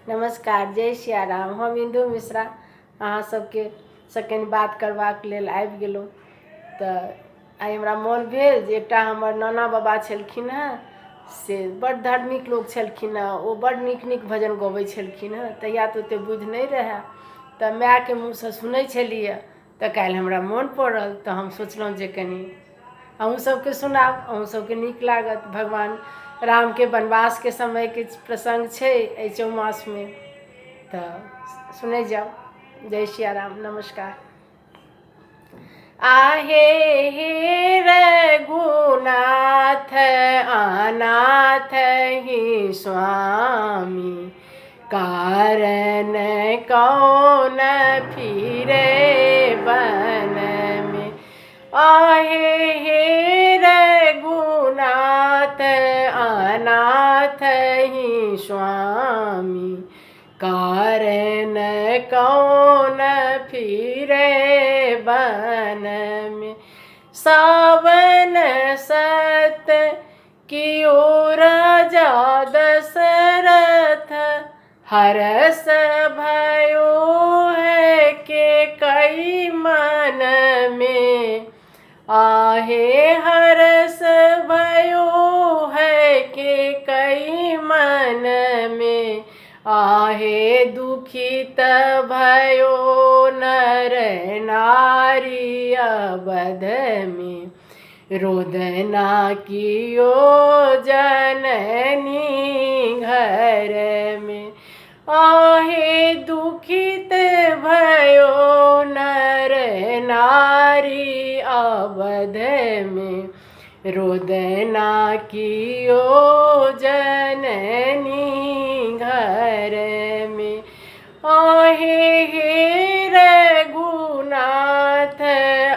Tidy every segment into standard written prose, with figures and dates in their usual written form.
नमस्कार, जय सियाराम। हम इंदु मिश्रा अहाँ सबके से कनि बात करबाक लेल आबि गेलहुँ। तऽ आइ हमरा मोन भेल जे एकटा हमर नाना बाबा छलखिन हेँ, से बड्ड धार्मिक लोक छलखिन हेँ। ओ बड्ड नीक नीक भजन गबै छलखिन हेँ। तहिया तऽ ओतेक बुद्धि नहि रहए, तऽ मायके मुँहसँ सुनै छलियै। तऽ काल्हि हमरा मोन पड़ल, तऽ हम सोचलहुँ जे कनि अहूँ सबके सुनाउ, अहूँ सबके नीक लागत। भगवान रामके वनवासके समयके प्रसङ्ग छै एहि चौमासमे, तऽ सुनै जाउ। जय सिया राम, नमस्कार। आहे हे रघुनाथ अनाथ ही स्वामी, कारण कौन फिरे बन में। आहे हे रघुनाथ अनाथ ही स्वामी, कारण कौन फिरे बन में। सावन सत कियो राजा दशरथ, हरस भयो है के कई मन में। आहे हरस भयो है के कई मन में। आहे दुखित भयो नर नारी अवध में, रोदना कियो जननी घर में। आहे दुखित भयो नर नारी अवध में, रोदना कियो जननी घर में। आहे हे रघुनाथ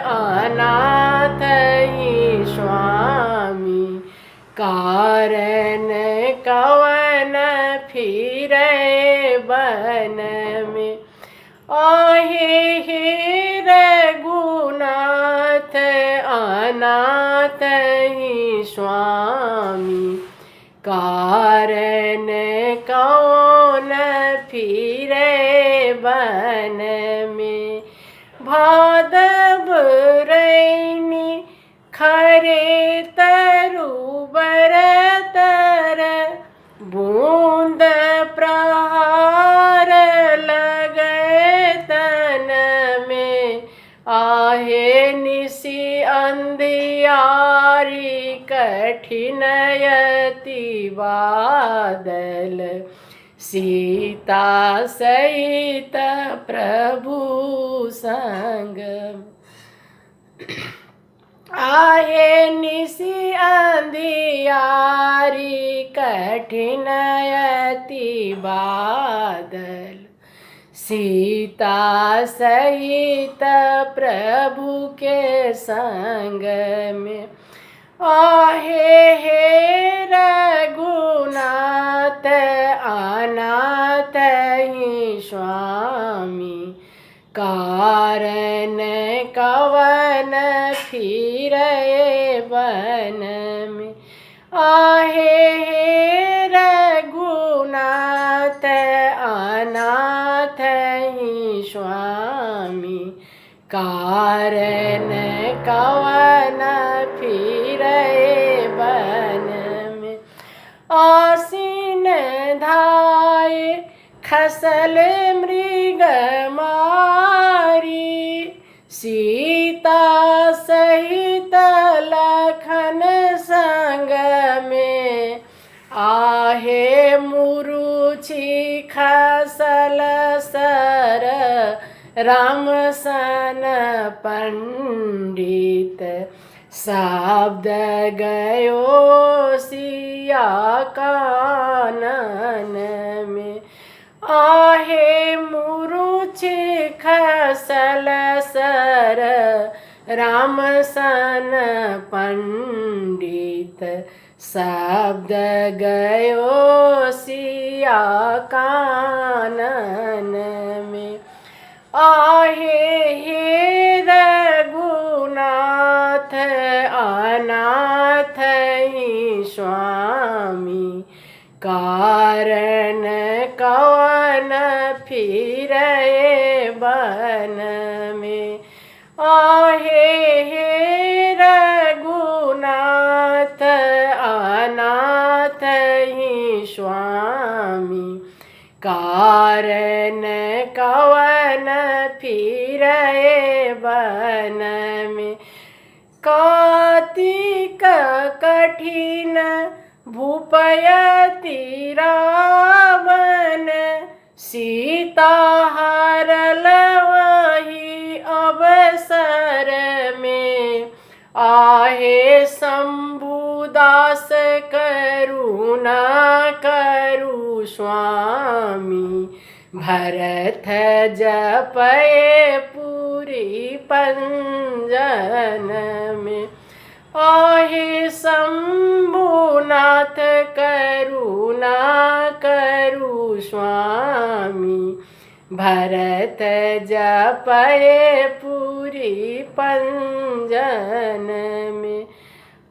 अनाथ ही स्वामी, कारण कवन फिरे बन में। आहे हे रघुनाथ अनाथ ही स्वामी, कारण कौन फिरे बन में। भादव रैनी खरे तरु तर, बूंद प्रहार लगे तन में। आहे निशि अंधियारी कठिन यति बादल, सीता सहित प्रभु संग। आहे निशि अंधियारी कठिन यति बादल, सीता सहित प्रभु के संग में। आहे हे रघुनाथ अनाथ ही स्वामी, कारण कवन फिरे बन में। आहे हे रघुनाथ अनाथ ही स्वामी, कारण कवन फिरे बन में। आसीन धाय खसल मृग मारी, सीता सहित लखन संग में। आहे मुरुछि खसल सर राम सन पंडित, शब्द गयो सिया कानन में। आहे मुरुछि खसल सर राम सन पंडित, शब्द गयो सिया कानन में। आहे हे रघुनाथ अनाथ ही स्वामी, कारण कवन फिरे बन में। आहे हे रघुनाथ अनाथ ही स्वामी, कारण कवन फिरे बन में। कातिक कठिन भूपयति रावण, सीता हरल वही अवसर में। आहे शंभुदास करुणा करू स्वामी, भरत जपए पूरी पंजन में। आहे शंभुनाथ करुणा करू स्वामी, भरत जपए पूरी पंजन में।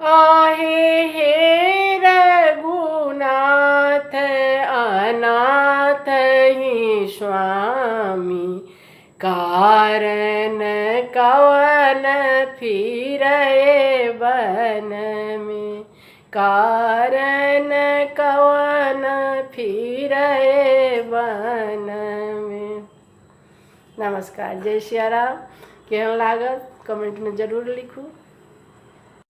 आहे हे रघुनाथ अनाथ ही स्वामी, कारण कवन फिरे बन में, कारण कवन फिरे बन में। नमस्कार, जय सियाराम। केहन लागल कमेंटमे जरूर लिखू।